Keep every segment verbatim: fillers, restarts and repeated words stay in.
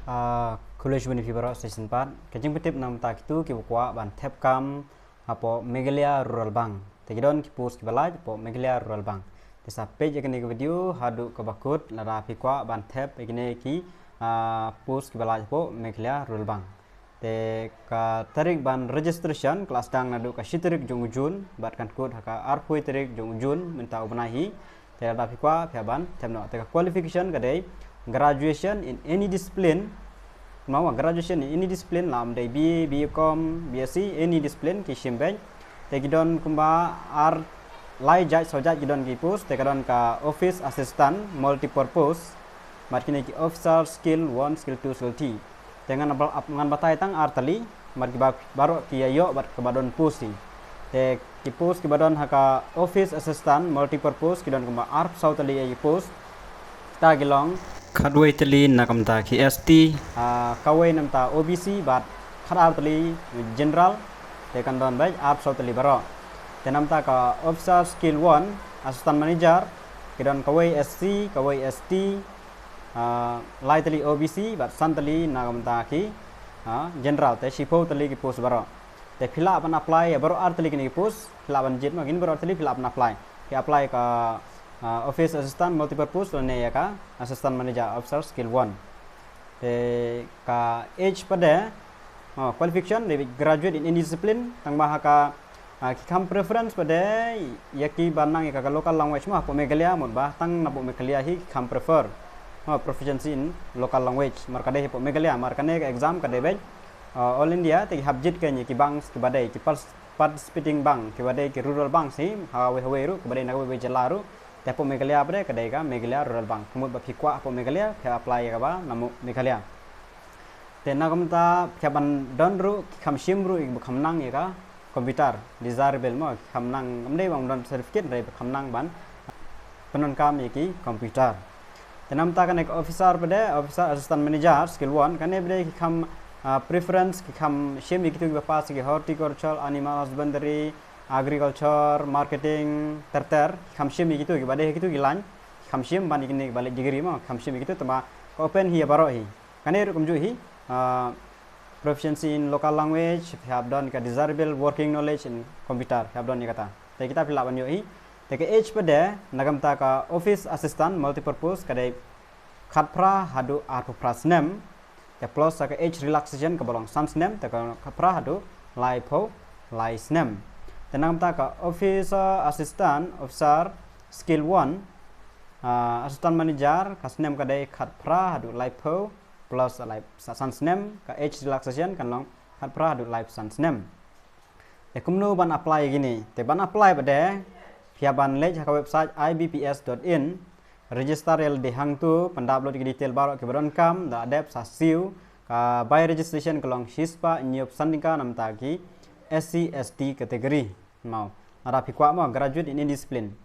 Ah, khublei shibun ïa phi baroh sa shisien pat. Ka jingpyntip namar kito kiba kwah ban thep kam hapoh Meghalaya Rural Bank. Te ki don ki post kiba lait hapoh Meghalaya Rural Bank. Te sa peit ïa kane ka video haduh kaba kut lada phi kwah ban thep ïa kine ki, ah, post kiba lait hapoh Meghalaya Rural Bank. Te ka tarik ban registration ka la sdang naduh ka shi tarik jong u June bad kan kut ha ka arphew tarik jong u June mynta u bnai hi. Te lada phi kwah phi hap ban thep noh. Te ka qualification ka dei graduation in any discipline. Kumba graduation in any discipline, la ym dei B A, B A Com, B S C, any discipline ki shim beit. Te ki don kumba ar lai jait saw jait ki don ki post, te ka don ka office assistant multipurpose, bad kine ki officer skill one, skill two, skill three. Te ngan ba-, ap-, ngan batai tang ar tylli, bad kiba baroh ki ïa ïoh bad kaba don post hi. Te ki post kiba don ha ka office assistant multipurpose ki don kumba arphew saw tylli ïa ki post. Kita ki long khatwei tylli na ka bynta ki S T, ah, kawei na ka bynta O B C bad khatar tylli general. Te kan don beit arphew saw tylli baroh. Te na ka bynta ka officer skill one, assistant manager, ki don kawei S C, kawei S T, ah, lai tylli O B C bad san tylli na ka bynta ki, ah, general, te shiphew tylli ki post baroh. Te phi lah ban apply ïa baroh ar tylli kine ki post, phi lah ban jied ma kine baroh ar tylli phi lah ban apply. Phi apply ka, ah, office assistant multipurpose lane ïa ka assistant manager officer skill one. Te ka age pat de, oh, qualification dei graduate in any discipline, tang ba ha ka, ah, ki kham preference pat de ïa kiba nang ïa ka, ka local language mo hapoh Meghalaya, mut ba tang napoh Meghalaya hi ki kham prefer, oh, proficiency in local language. Mar ka dei hapoh Meghalaya, mar kane ka exam ka dei beit, ah, all India, te ki hap jied kein ïa ki banks kiba dei ki pars-, participating bank, kiba dei ki rural banks hi, ha wei ha wei ruh, kiba dei na ka wei wei jylla ruh. Te hapoh Meghalaya pat de ka dei ka Meghalaya Rural Bank. Ka mut ba phi kwah hapoh Meghalaya, phi apply ïa kaba napoh Meghalaya. Te na ka bynta phi hap ban don ruh ki kham shim ruh ïa kiba kham nang ïa ka computer, desirable mo, ki kham nang, ym dei ba ym don certificate, hynrei ba kham nang ban pyndonkam ïa ki computer. Te na ka bynta kane ka officer pat de, officer assistant manager skill one, kane pat de ki kham, ah, preference, ki kham shim ïa kito kiba pass ïa ki horticulture, animal husbandry, agriculture, marketing, ter ter, ki kham shim ïa kito kiba dei ha kito ki line, ki kham shim ban ïa kine kiba leh degree mo, ki kham shim ïa kito, tang ba ka open hi ïa baroh hi. Kane ruh kumjuh hi, ah, proficiency in local language, phi hap don ka desirable working knowledge in computer, phi hap don ïa kata. Te kita phi lah ban ïoh hi. Te ka age pat de, na ka bynta ka office assistant multipurpose ka dei khatphra haduh arphew phra snem. Te plus sa ka age relaxation kaba long san snem, te ka khatphra haduh laiphew lai snem. Te na ka bynta ka officer assistant, officer skill one, ah, assistant manager, ka snem ka dei khatphra haduh laiphew plus lai, sa-, san snem, ka age relaxation kan long khatphra haduh laiphew san snem. Te kumno ban apply ïa kine? Te ban apply pat de, phi hap ban leit ha ka website I B P S dot in, register ïa lade hangto, pyndap lut ïa ki detail baroh kiba donkam, da la dep sa siew, ka bai registration ka long shispah hynñiewphew san tyngka na ka bynta ki S C S T category. Mo, lada phi kwah mo, graduate in any discipline.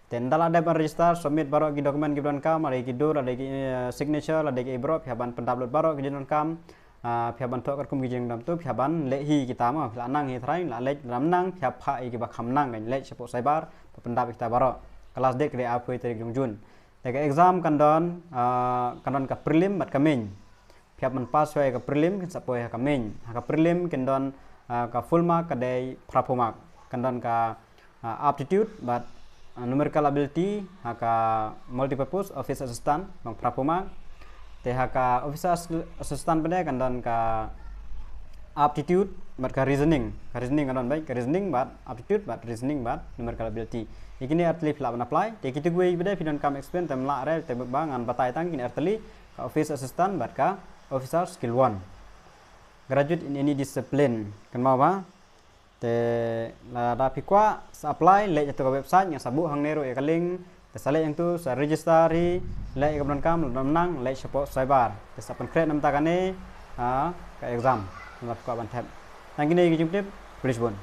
Te ynda la dep ban register, submit baroh ki document kiba donkam, lada ki dur, lada ki, eh, signature, lada ki baroh, phi hap ban pyndap lut baroh ki jingdonkam, ah, phi hap ban thoh katkum ki jingdonkam to, phi hap ban leh hi kita mo, phi la nang hi trai, la leit, la nang, phi hap phah ïa kiba kham nang, kan leit shapoh cyber, pyndap ïa kita baroh. Ka last date ka dei arphew tarik jong June. Te ka exam kan don, ah, kan don ka prelim bad ka main. Phi hap ban pass ïa ka prelim, kin sa poi ha ka main. Ha ka prelim kin don, ah, ka full mark ka dei phraphew mark. Kan don ka, ah, aptitude bad, ah, numerical ability, ha ka multipurpose office assistant, bang phraphew mark. Te ha ka office ass-, assistant pat de kan don ka aptitude bad ka reasoning. Ka reasoning kan don beit, ka reasoning bad aptitude bad reasoning bad numerical ability. Ïa kine ar tylli phi lah ban apply. Te kito kiwei pat de phi donkam experience, te ym lah re, te ba ngan batai tang kine ar tylli, ka office assistant bad ka officer skill one. Graduate in any discipline. Kynmaw ba. Te lada phi kwah sa apply, leit ïa to ka website, nga sa buh hangne ruh ïa ka link. Te sa leit ïa to, sa register hi, leit ïa kaba donkam, lada ym nang, leit shapoh cyber. Te sa pynkhreh na ka bynta kane, ah, ka exam. Lada phi kwah ban thep. Tang kine ki jingtip, khublei shibun.